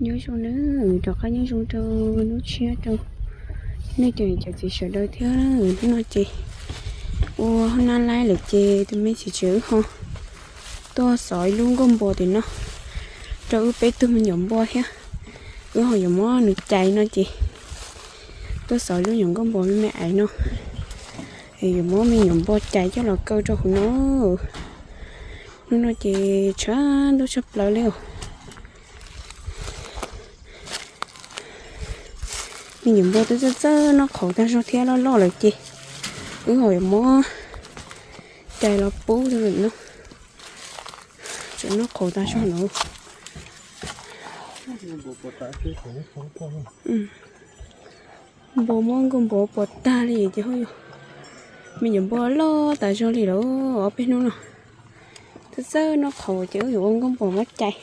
Nyob zoo nawb, rov qab nyob zoo rau hnub tshiab rau nej cov niam cov txiv sawv daws thiab. Hnub no ces ua hauj lwm lawm ces tus me txiv tsev wb ho tuaj xov ib lub nkuaj npua tim no rau wb peb tug me nyuam npua thiab. Wb ho yuav muab nws cais no ces tuaj xov ib lub nyuam nkuaj npua me me aiv no, yuav muab me nyuam npua cais coj los kaw rau hauv no. Hnub no ces tshav ntuj tshaj plaws li os. Me nyuam npua twb txawj txawj noj qhauv tag zog thiab loj loj lawm ces wb ho yuav muab cais los pub rau lawm no. Tseem noj qhauv tag zog no. Npua muab nkuaj npua puas tag li ces ho yog me nyuam npua loj tas zog li lawm ob peb hnub no. Txawj txawj noj qhauv ces wb yuav ua nkuaj npua muab cais.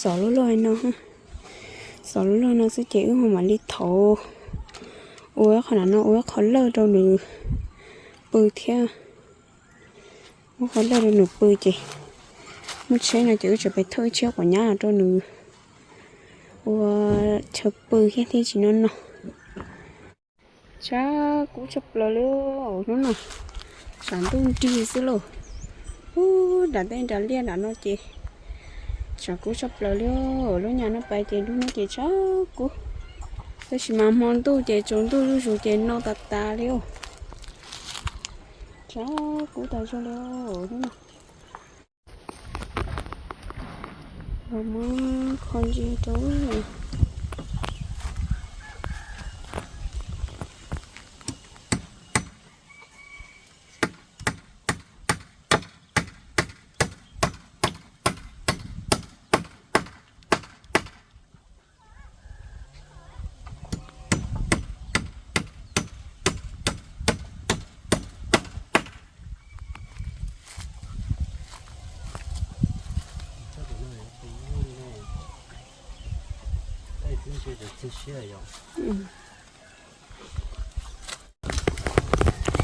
Xov loj loj no, xov loj loj no xwb ces wb ho mam li thauv ua ib qho na no ua ib qho lawj rau nws pw thiab. Ua qho lawj rau nws pw ces muaj tsheb no ces wb tseem pem thauj ib tsheb quav nyab rau nws ua chaw pw thiab thiaj tsis no no. Tshav kub tshaj plaws li hnub no, tshav ntuj nrig xwb lauj. Ub, nram tej nram liaj nram no ces tshav kub tshaj plaws li. Lub nyam no pais ces lub hnub ces tshav kub, tab sis mas hmo ntuj ces tsaus ntuj zuj zus ces no tas tas li. Tshav kub tas zog li hnub no. Los muab kho ntsis rau.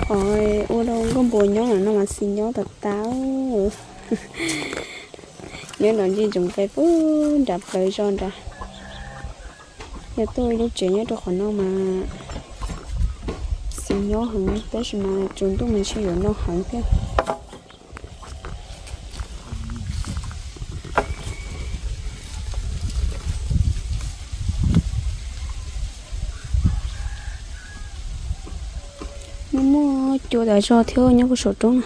Qhov ua rau nkuaj npua nyob no mas xis nyob tas tas. Nyob nram ntsis ntsoov pais puag nram plaws zos nrad. Yog tuaj ib lub tsev nyob rau qhov no mas xis nyob heev tab sis mas tsaus ntuj mas ntshe yuav no heev thiab. Muaj muaj cua tas zog thiab nyob puag saum roob na.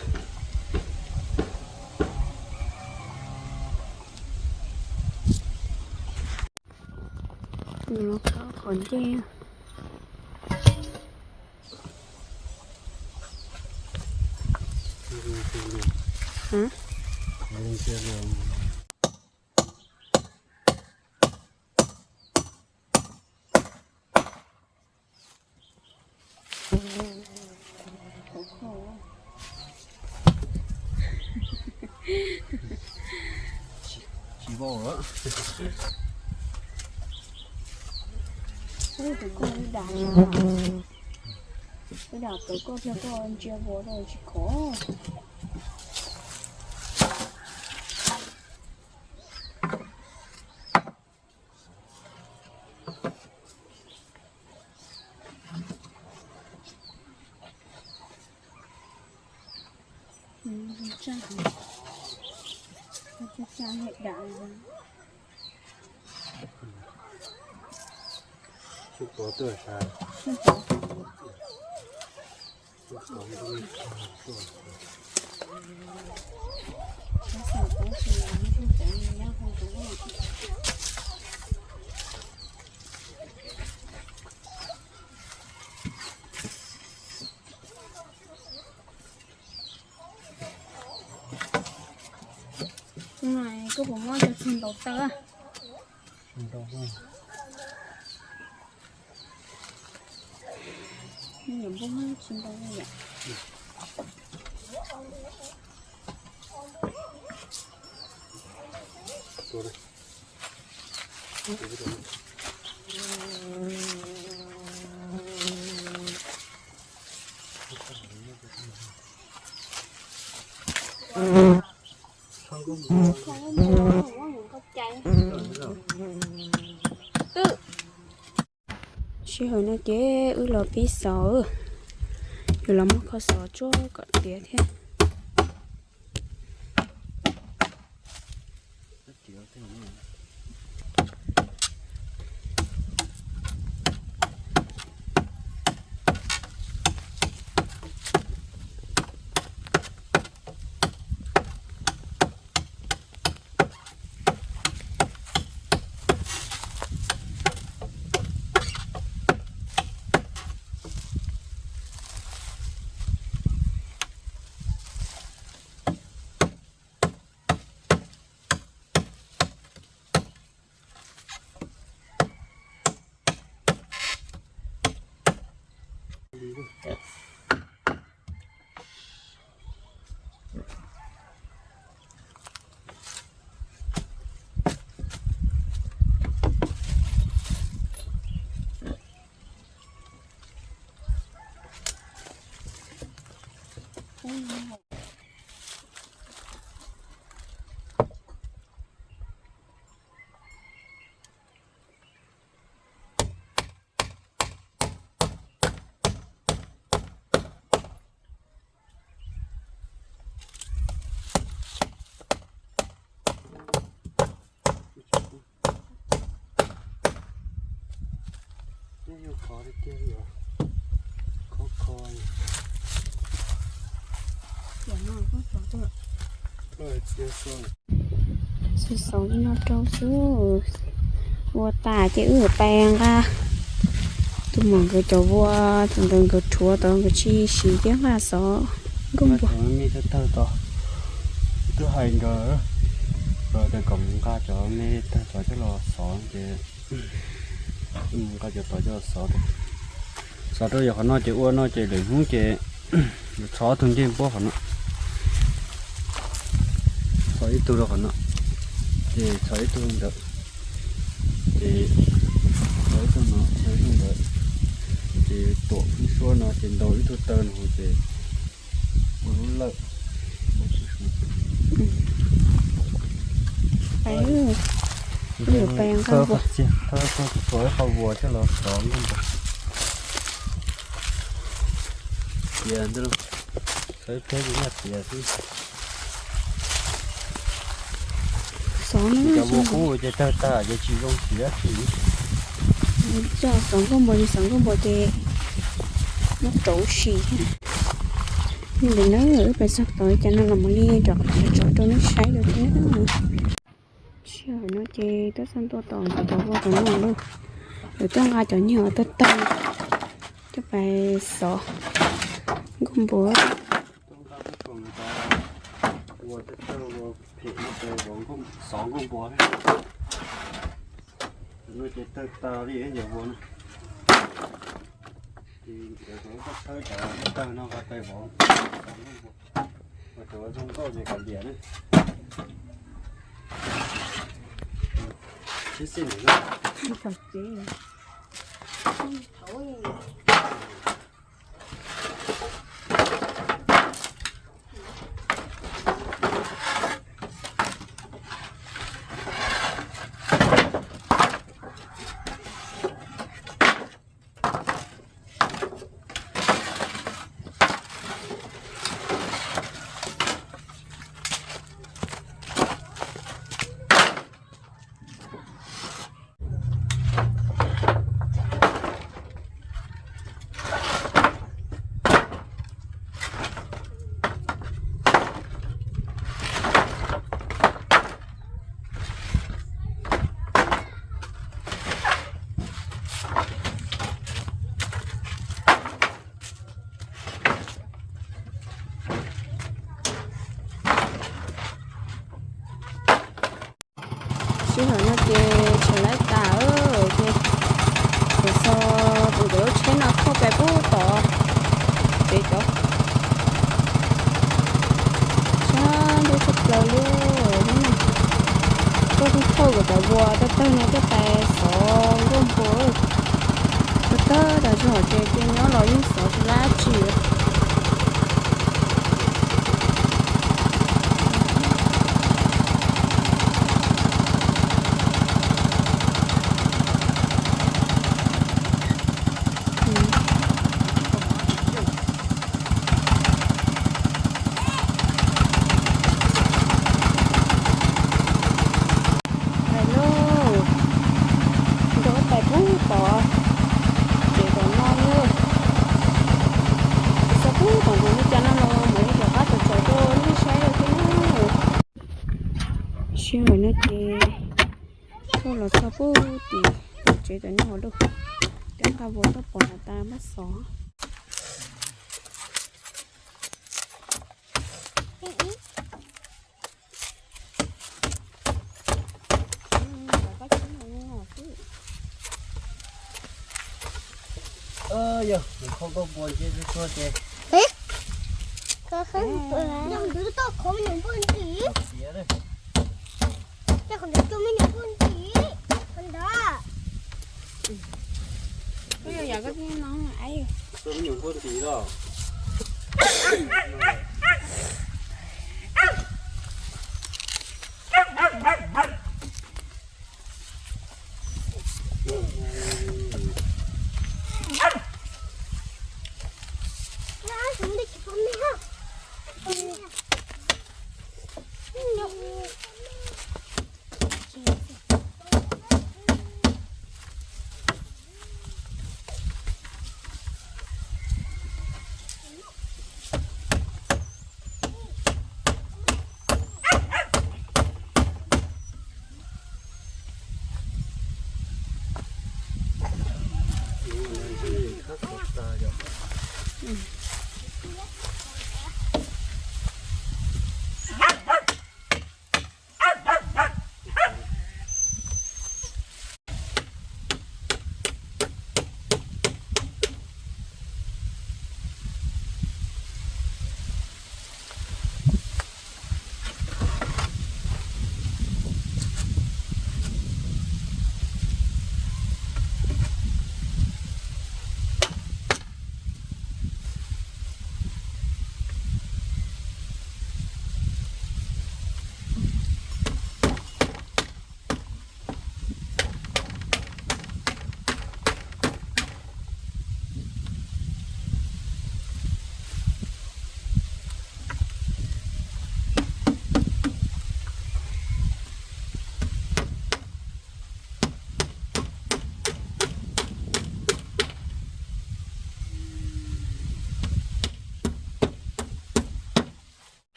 Nws los khawb qhov ncej. Tsis vau lawm. Tus koj wb dam, wb dam tau koj thiab koj ntsia vau rau tsis khov. Koj puas muab cov txhuag ntaus taw? Nyuam npua tsis ntaus li yom. Sij hawm no ces wb los pib xov, yuav los muab kho xov tsuag kom tiav thiab. Xov no rau xwb, ua tas ces wb yuav pais nqa tus muam nkawd cov vuas, thaum ntawd nkawd rhuav tod nkawd tsis siv thiab nqa xov nkauj npua. Twb hais nkawd, nkawd tias kom mus nqa cov me tawg tod coj los xov ces mus nqa cov tod coj los xov. Xov rau yog qhov no ces ua no ces lwm hnub ces txhov ob tug ncej npuab qhov no, txhov ib tug rau qhov no, ces txhov ib tug ntawd, ces txhov ib tug no, txhov ib tug ntawd, ces tuam ib suab no ces ntaus ib tug taw no ces ua lub lawj. Peb yuav pais nqa vuas, txhua ib qho vuas coj los xov nkauj npua. Tias ntawd, xov ib pheb ces yog tias xwb. Xov no cov vuas qub ces tawg tag ces tsis zoo siv dab tsi. Coj xov nkauj npua li, xov nkauj npua ces muab rauv siv. Li ntawd na, wb pais txog tod cas no los mus li rov qab tso rau nej saib dua thiab. Sij hawm no ces twb txog ntua tom cov vuas tom no lawm, lawv tuaj nqa cov nyuag tawg tawg coj pais xov nkauj npua. Xov nkauj npua, no ces tawg tas li cov vuas no. Ces nkawd tau tshawb cov tawg no nqa pais vov, ua cov zoo nkauj ces kav liam na. Sib xij na. Sij hawm no ces tshwm lawv tas ces kuv tso kuv cov lub tsheb no thauj pais pub tod, ces cov sab ntuj tshaj plaws li. Koj kuj thauj kuv cov vuas tawg tawg no coj pais xov nkauj npua. Tawg tawg tas zog ces cia nyob los yeej xov tsis lab tsi. Cov nyuj lub, cov nqaj vos tuaj pom no tas npaj xov. Yog, kho koj puas ntshe tuaj ces. Yog ntawd toj qhov me nyuam npua ntxim. Yog ntawd toj me nyuam npua ntxim. Qhov ntawd. Koj yog yam koj tij no, toj me nyuam npua ntxim los.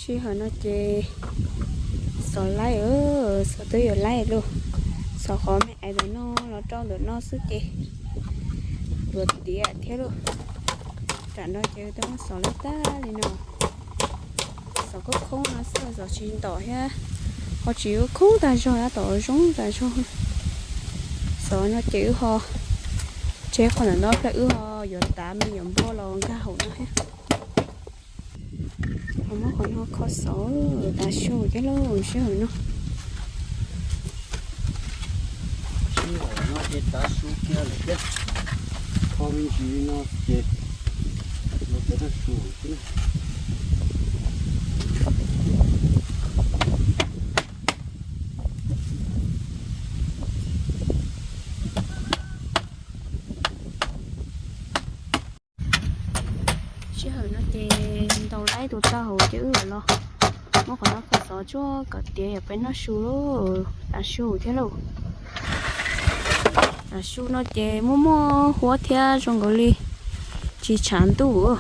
Sij hawm no ces xov laib, xov twb yuav laib lauj. Xov qhov me ais ntawm no los rau ntawm no xwb ces yuav tiav thiab lauj. Tam no ces twb muab xov laib tag li no. Xov khoob khoob no xwb, xov tsis ntom thiab, ho tsis yuav khoob tag zog, tab tom zoo tag zog. Xov no ces wb ho tseb qhov ntawm no ple, wb ho yuav tav me nyuam npua los nkag hauv no thiab. Ho muab qhov no kho xov tav su thiab lauj, sij hawm no. Sij hawm no ces tav su kiag lawm thiab. Kho me ntsis no ces yuav tav su thiab. Sij hawm no ces ntaus laib tus taub hau ces wb los muab qhov no kho xov tsuag kom tiav yog peb noj su, tav su thiab lauj. Tav su no ces muaj muaj huab thiab zoo nkaus li tsis tshav ntuj.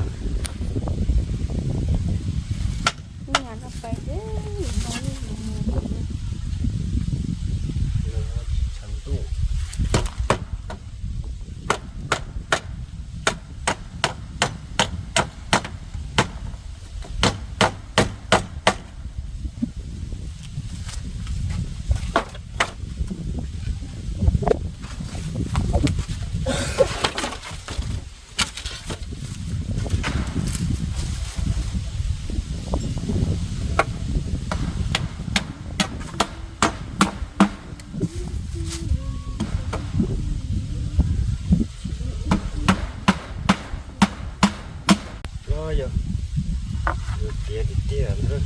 Yog, yog tiav tiag tiag na.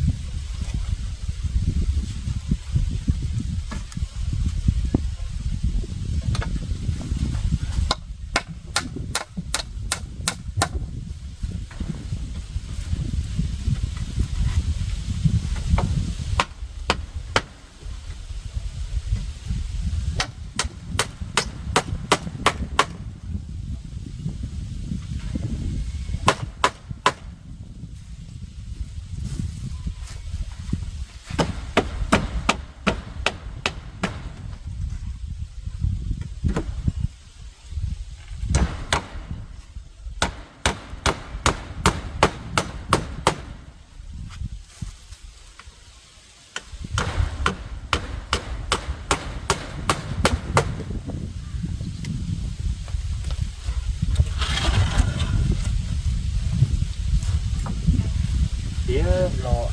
Tiav los,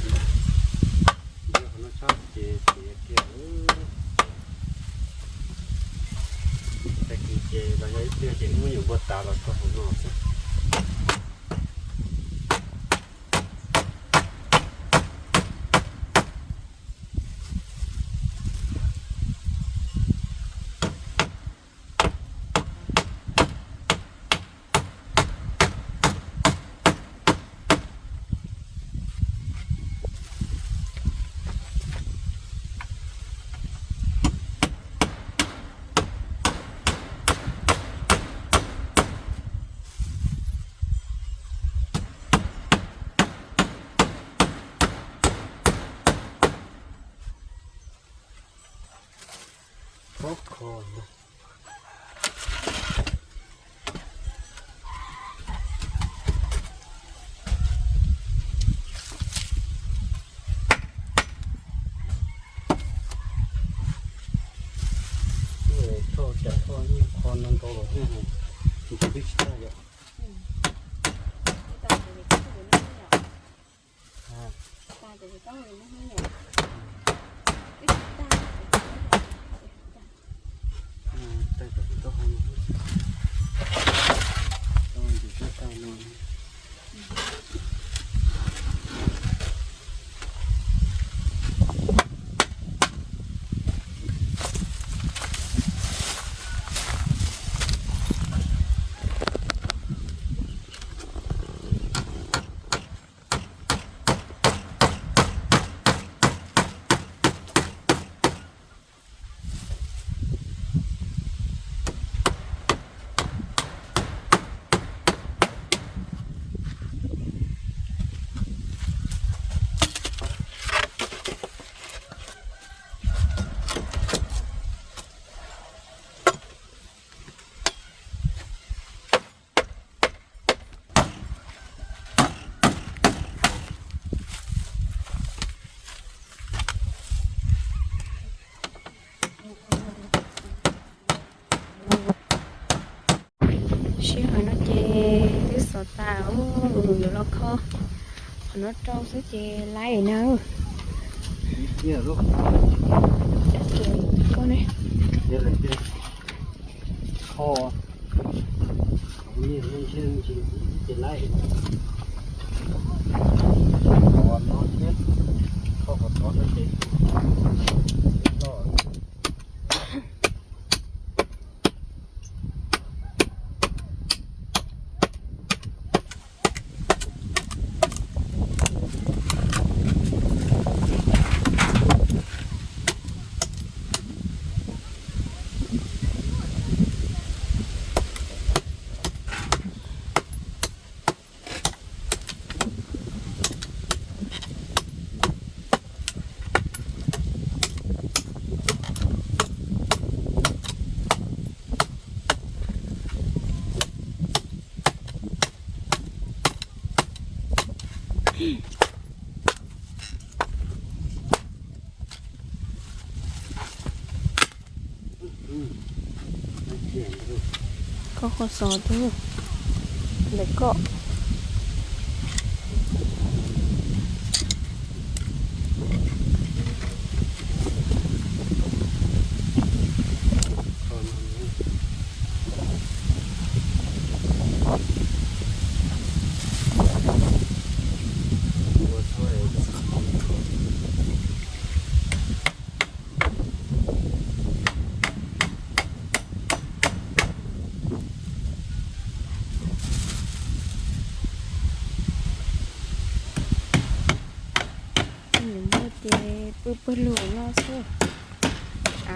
qhov no tshaj ces tiav kiag. Tag kis ces los yog ib pliag ces wb muab nyuam npua tav los rau hauv no xwb. Khob kho ntag. Thoj cas thoj nyiaj kho no ntau los thiab, tsis twb tsis tag yom. Sib qhov no ces twb xov tas, yuav los kho qhov no rau xwb ces laib na. Koj ne? Kho. Qhov no thiab, kho qhov tod no ces loj. Koj kho xov twb ntawm koj. Nws muaj ces pw pawg lug no xwb.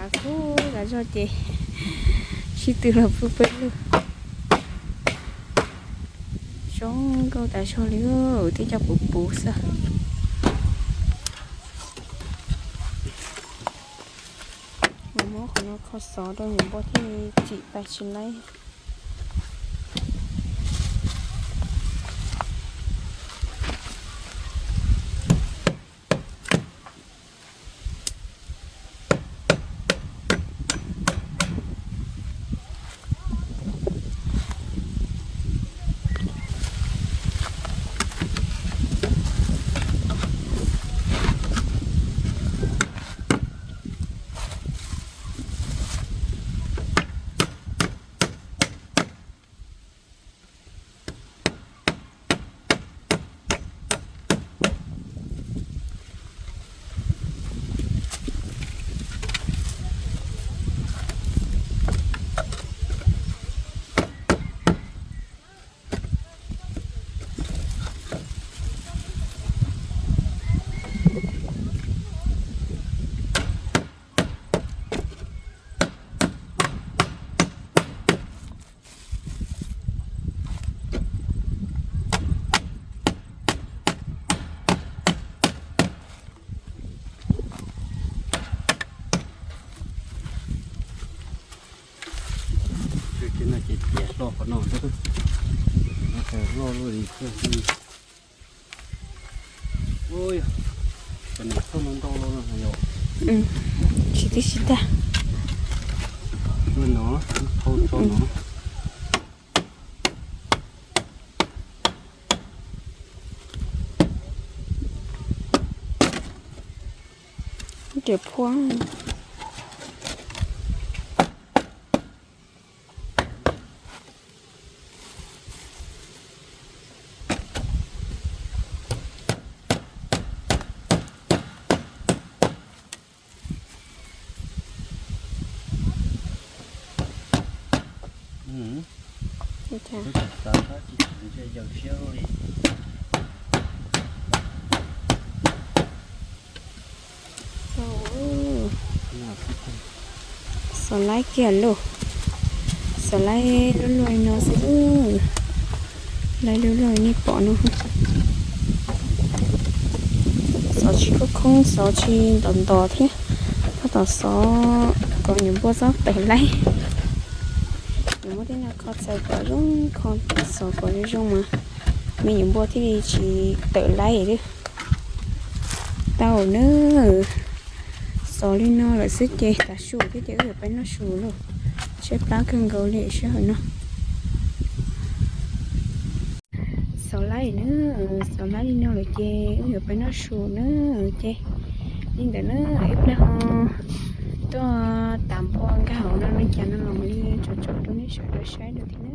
Av kub tas zog ces sib tw los pw pawg lug. Zoo nkauj tas zog li, twb cov puv puv xwb. Muab qhov no kho xov rau nyuam npua thiaj tsim pais tsis laib. Qhov no, no loj luaj li thiab. Ua, cov niam thauj no ntau no yog. Tsis tib si tag. Ua no, thauj tso no. Riam phuab. Xov laib kiag lauj. Xov laib lub luaj no xwb. Laib lub luaj nej pom no. Xov tsis khoob khoob, xov tsis ntos ntos thiab. Tab tom xov kom nyuam npua txhob tawm laib. Yuav muab tej no kho txhaws kom zoo, kho xov kom zoo zoo mas me nyuam npua thiaj li tsis tawm laib li. Tau na, xov li no lawm xwb ces tav su thiab ces wb yuav pib noj su lauj. Tshaib plab kawg nkaus li sij hawm no. Xov laib na, xov laib li no lawm ces wb yuav pib noj su na. Ces li ntawd na, ib pliag ho tuaj tav npua nkag hauv no li cas no los li tsom tsom rau nej sawv daws saib dua thiab.